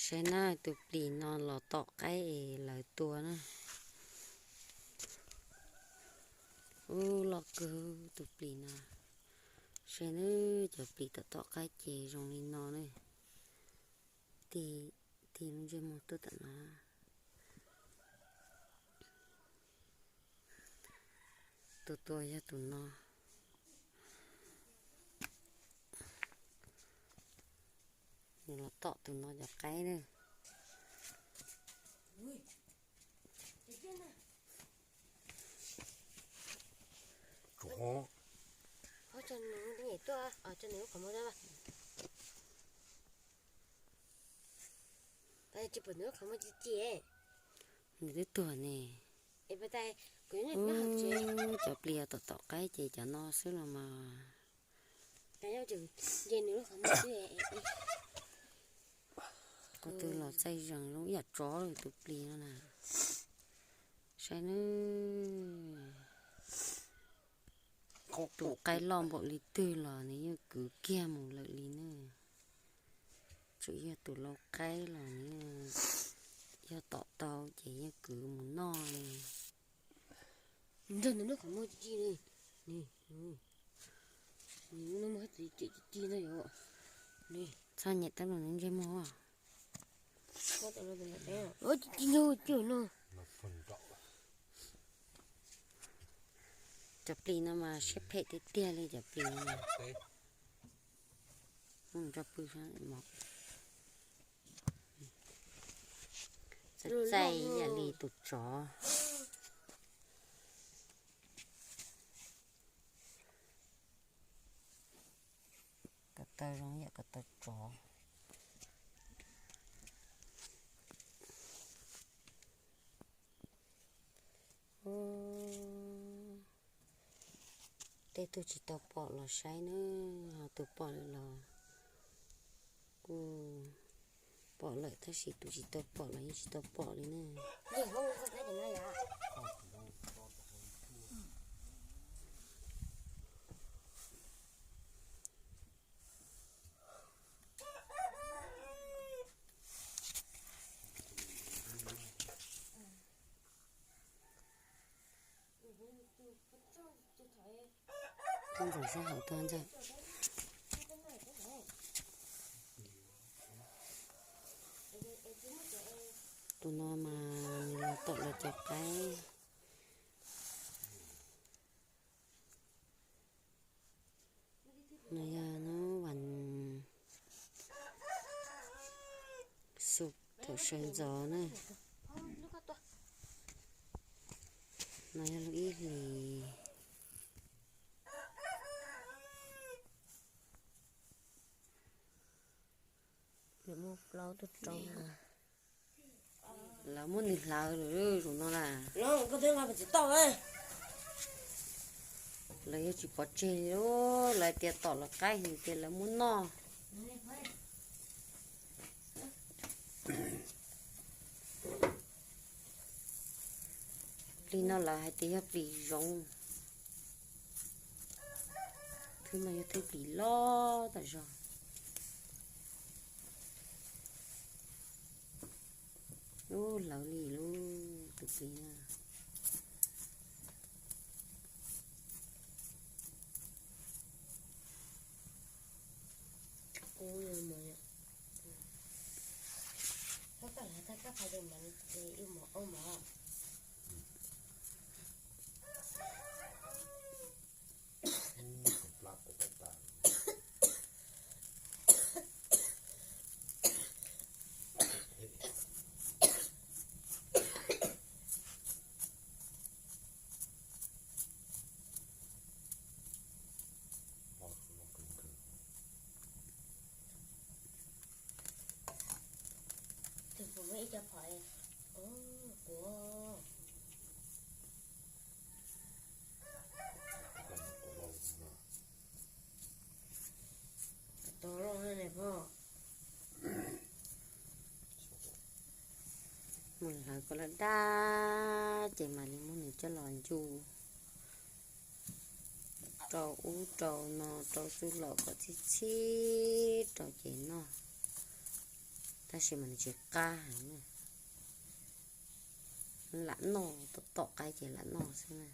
Saib na, tus plis no los tom qaib es lawv tua na. Ub, loj kawg tus plis no. Saib na, cov plis tom tom qaib ces zoo li no na. Tig, tig lub ntsej muag tuaj tom no. Tus tua yog tus no. Nws los tom tus no cov qaib na. Nws twb tuag ne. Ub, cov plis tom tom qaib ces cov no xwb los mas. Ko tw los txaij zees zoo ib yam tsov li tus plis no na. Saib na, tus qaib loj npaum li twg los nws yeej kwv kiag mus lawm li na. Tsuas yog tus lau qaib los nws yog tom tau ces yeej kwv mus noj li. Txhob nyem tab los nws ntsej muag. Cov plis no mas siab phem tiag tiag li cov plis no. Txaij txaij ib yam li tus tsov. Ko taw zoo yam ko taw tsov. Tej tug tsis tau pom los saib na, ho tus pom lawm los kuj pom lawm tab sis tus tsis tau pom los yeej tsis tau pom li na. Tuaj ntxeev sab hauv tuaj ntxawm. Tus no mas nws los tom lawv cov qaib. No yog hnub vas xuv thaum sawv ntxov na. No yog lub ib hlis. Lawv muab nws hlawv lawm zaum no na. Lawv yog tsis pov tseg li, lawv tias tom lawv qaib nws tias lawv muab noj. Plis no lawv hais tias yog plis zoov. Thwb no yog thwb plis loj tas zog. Ub, hlawv li lub tus plis na. Tus puas muaj ib co phom, ub, quav. Tos loj ne pog. Mus hlawv kom lawv daj ces mam li muab nws coj los ncu rau ub rau no rau txuj lom kom txhib txhib rau ces noj. Tab sis mas nws tsis qab heev na. Lam noj, tom tom qaib ces lam noj xwb na.